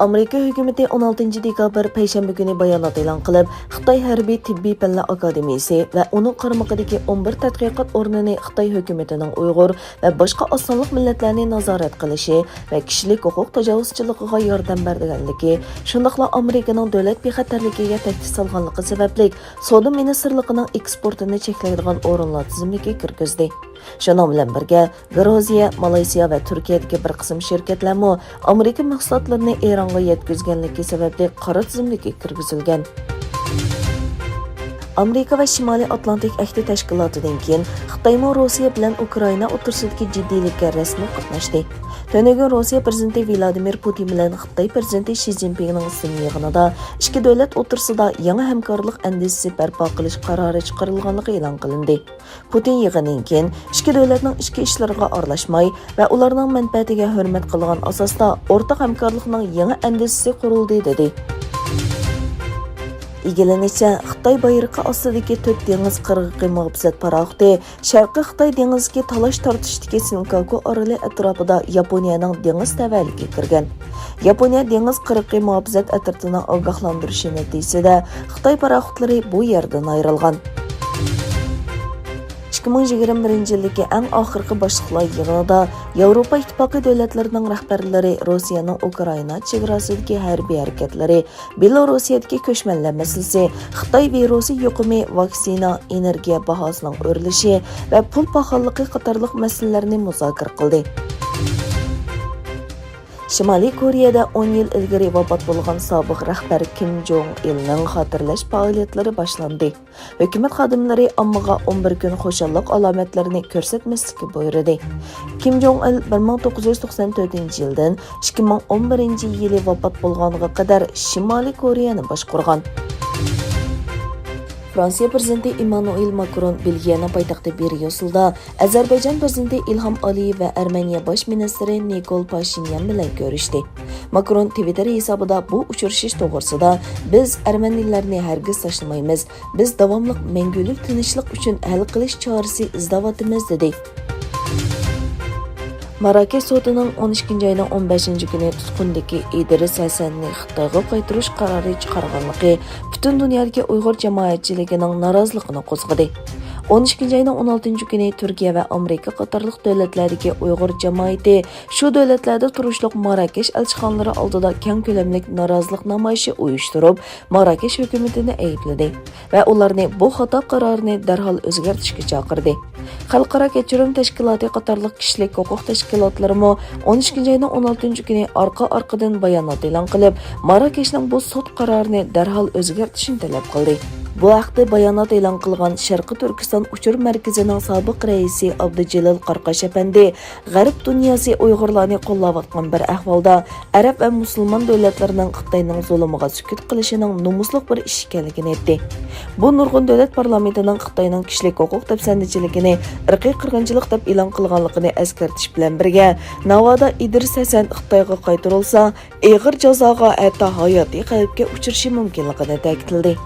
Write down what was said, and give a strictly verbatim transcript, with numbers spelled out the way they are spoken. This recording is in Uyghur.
ئامېرىكا ھۆكۈمىتى ئون ئالتىنچى دېكابىر پەيشەنبە كۈنى بايانات ئېلان قىلىپ، خىتاي ھەربىي تېببىي پەنلەر ئاكادېمىيىسى ۋە ئۇنىڭ قارمىقىدىكى ئون بىر تەتقىقات ئورنىنى خىتاي ھۆكۈمىتىنىڭ ئۇيغۇر ۋە باشقا ئاز سانلىق مىللەتلەرنى نازارەت قىلىشى ۋە كىشىلىك ھوقۇق تاجاۋۇزچىلىقىغا ياردەم بەرگەنلىكى، شۇنداقلا ئامېرىكىنىڭ دۆلەت بىخەتەرلىكىگە تەھدىت سالغانلىقى سەۋەبلىك، سودا مىنىستىرلىقىنىڭ ئېكسپورتىنى چەكلەيدىغان ئورۇنلار تىزىملىكىگە كىرگۈزدى. شۇنىڭ بىلەن بىرگە، گرۇزىيە، مالايسىيا ۋە تۈركىيەدىكى بىر قىسىم شىركەتلەرمۇ ئامېرىكا مەھسۇلاتلىرىنى ئىرانغا يەتكۈزگەنلىكى سەۋەبلىك قارا تىزىملىككە كىرگۈزۈلگەن. ئامېرىكا ۋە شىمالىي ئاتلانتىك ئەھدى تەشكىلاتىدىن كېيىن خىتايمۇ روسىيە بىلەن ئۇكرائىنا ئوتتۇرىسىدىكى جىددىيلىككە رەسمىي قاتناشتى. تۈنۈگۈن روسىيە پىرېزىدېنتى ۋلادىمىر پۇتىن بىلەن خىتاي پىرېزىدېنتى شى جىنپىڭنىڭ سىن يىغىنىدا ئىككى دۆلەت ئوتتۇرىسىدا يېڭى ھەمكارلىق ئەندىزىسى بەرپا قىلىش قارارى چىقىرىلغانلىقى ئېلان قىلىندى. پۇتىن يىغىندىن كېيىن ئىككى دۆلەتنىڭ ئىچكى ئىشلىرىغا ئارىلاشماي ۋە ئۇلارنىڭ مەنپەئەتىگە ھۆرمەت قىلغان ئاساستا ئورتاق ھەمكارلىقنىڭ يېڭى ئەندىزىسى قۇرۇلدى، دېدى. ئىگىلىنىشىچە، خىتاي بايرىقى ئاستىدىكى تۆت دېڭىز قىرغىقى مۇھاپىزەت پاراخوتى شەرقىي خىتاي دېڭىزىدىكى تالاش-تارتىشتىكى سېنكاكۇ ئارىلى ئەتراپىدا ياپونىيەنىڭ دېڭىز تەۋەلىكىگە كىرگەن. ياپونىيە دېڭىز قىرغىقى مۇھاپىزەت ئەترىتىنىڭ ئاگاھلاندۇرۇشى نەتىجىسىدە، خىتاي پاراخوتلىرى بۇ يەردىن ئايرىلغان. ئىككى مىڭ يىگىرمە بىرىنچى يىلدىكى ئەڭ ئاخىرقى باشلىقلار يىغىنىدا ياۋروپا ئىتتىپاقى دۆلەتلىرىنىڭ رەھبەرلىرى روسىيەنىڭ ئۇكرائىنا چېگراسىدىكى ھەربىي ھەرىكەتلىرى، بېلوروسىيەدىكى كۆچمەنلەر مەسىلىسى، خىتاي ۋىرۇسى يۇقۇمى، ۋاكسىنا، ئېنېرگىيە باھاسىنىڭ ئۆرلىشى ۋە پۇل پاخاللىقى قاتارلىق مەسىلىلەرنى مۇزاكىرە قىلدى. شىمالىي كورېيەدە ئون يىل ئىلگىرى ۋاپات بولغان سابىق رەھبەر كىم جوڭ ئىلنىڭ خاتىرىلەش پائالىيەتلىرى باشلاندى. ھۆكۈمەت خادىملىرى ئاممىغا ئون بىر كۈن خۇشاللىق ئالامەتلىرىنى كۆرسەتمەسلىككە بۇيرۇدى. كىم جوڭ ئىل بىر مىڭ توققۇز يۈز توقسان تۆتىنچى يىلدىن ئىككى مىڭ ئون بىرىنچى يىلى ۋاپات بولغانغا قەدەر شىمالىي كورېيەنى باشقۇرغان. فرانسىيە پىرېزىدېنتى ئېممانۇئېل ماكرون بېلگىيەنىڭ پايتەختى بريۇسسېلدا ئەزەربەيجان پىرېزىدېنتى ئىلھام ئالىيېۋ ۋە ئەرمېنىيە باش مىنىستىرى نىكول پاشىنيان بىلەن كۆرۈشتى. ماكرون تىۋىتتېر ھېسابىدا بۇ ئۇچرىشىش توغرىسىدا، بىز ئەرمەنىلەرنى ھەرگىز تاشلىمايمىز، بىز داۋاملىق مەڭگۈلۈك تىنچلىق ئۈچۈن ھەل قىلىش چارىسى ئىزدەۋاتىمىز، دېدى. ماراكەش سوتىنىڭ ئون ئىككىنچى ئاينىڭ ئون بەشىنچى كۈنى تۇتقۇندىكى ئىدرىس ھەسەننى خىتايغا قايتۇرۇش قارارى چىقارغانلىقى پۈتۈن دۇنيادىكى ئۇيغۇر جامائەتچىلىكىنىڭ نارازىلىقىنى قوزغىدى. ئون ئىككىنچى ئاينىڭ ئون ئالتىنچى كۈنى تۈركىيە ۋە ئامېرىكا قاتارلىق دۆلەتلەردىكى ئۇيغۇر جامائىتى شۇ دۆلەتلەردە تۇرۇشلۇق ماراكەش ئەلچىخانىلىرى ئالدىدا كەڭ كۆلەملىك نارازىلىق نامايىشى ئۇيۇشتۇرۇپ، ماراكەش ھۆكۈمىتىنى ئەيىبلىدى ۋە ئۇلارنى بۇ خاتا قارارنى دەرھال ئۆزگەرتىشكە چاقىردى. خەلقئارا كەچۈرۈم تەشكىلاتى قاتارلىق كىشىلىك ھوقۇق تەشكىلاتلىرىمۇ ئون ئىككىنچى ئاينىڭ ئون ئالتىنچى كۈنى ئارقا-ئارقىدىن بايانات ئېلان قىلىپ، ماراكەشنىڭ بۇ سوت قارارىنى دەرھال ئۆزگەرتىشىنى تەلەپ قىلدى. بۇ ھەقتە بايانات ئېلان قىلغان شەرقىي تۈركىستان ئۇچۇر مەركىزىنىڭ سابىق رەئىسى ئابدۇجېلىل قاراقاش ئەپەندى، غەرب دۇنياسى ئۇيغۇرلارنى قوللاۋاتقان بىر ئەھۋالدا، ئەرەب ۋە مۇسۇلمان دۆلەتلىرىنىڭ خىتاينىڭ زۇلۇمىغا سۈكۈت قىلىشىنىڭ نومۇسلۇق بىر ئىش ئىكەنلىكىنى ئېيتتى. بۇ نۇرغۇن دۆلەت پارلامېنتىنىڭ خىتاينىڭ كىشىلىك ھوقۇق دەپسەندىچىلىكىنى ئىرقىي قىرغىنچىلىق دەپ ئېلان قىلغانلىقىنى ئەسكەرتىش بىلەن بىرگە، ناۋادا ئىدرىس ھەسەن خىتايغا قايتۇرۇلسا، ئېغىر جازاغا، ھەتتا ھاياتىي خەۋپكە ئۇچرىشى مۇمكىنلىقىنى تەكىتلىدى.